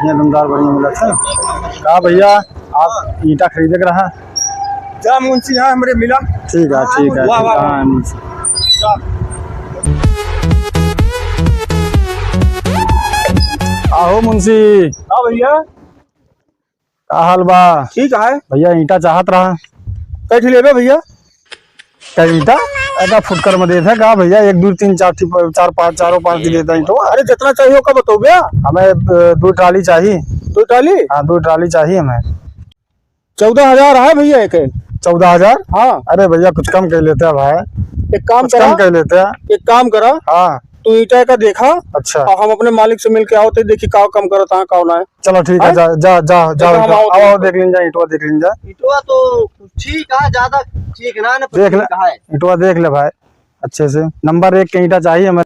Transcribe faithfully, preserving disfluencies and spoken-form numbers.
ये दमदार बढ़िया मिलत है। का भइया, आप ईंटा खरीदे के रहा? जा मुंशी, यहाँ हमरे मिला। ठीक है, ठीक है, वाह, ठीक वाह, है, वाह। हाँ, मुंशी। आहो मुंशी। हाँ भइया। का हाल बा? ठीक है। भइया, ईंटा चाहत रहा। कै ठी लेबे भइया? कै ईंटा? एका फुटकर में देत है का भइया? एक, दुइ, तीन, चार ठी, चार, पाँच, चारो पाँच ठी देत है ईंटवा। अरे, जितना चाहिए ओका बताओ भइया। हमें, अ, दुइ ट्राली चाहिए। दुइ ट्राली? हाँ, दुइ ट्राली चाहिए हमें। चौदह हजार है भइया एक। चौदह हजार? हाँ। अरे भइया, कुछ कम कर लेते हैं भाई। एक काम कुछ करा। कम कर लेते हैं। एक काम करा। हाँ। तू ईंटा का देखा। अच्छा। और हम अपने मालिक से मिल के आओ तो देखी का कम करत है, का ना है। चलो ठीक है, हैं? जा, जा, जा, जा, देखो, हम आओ, आओ, आओ, देख लीन जा, ईंटवा देख लीन जा। ईंटवा तो ठीक है, ज्यादा ठीक ना, ना, पर देख ले, ठीक है। ईंटवा देख ले भाई, अच्छे से। नंबर एक के ईंटा चाहिए हमें।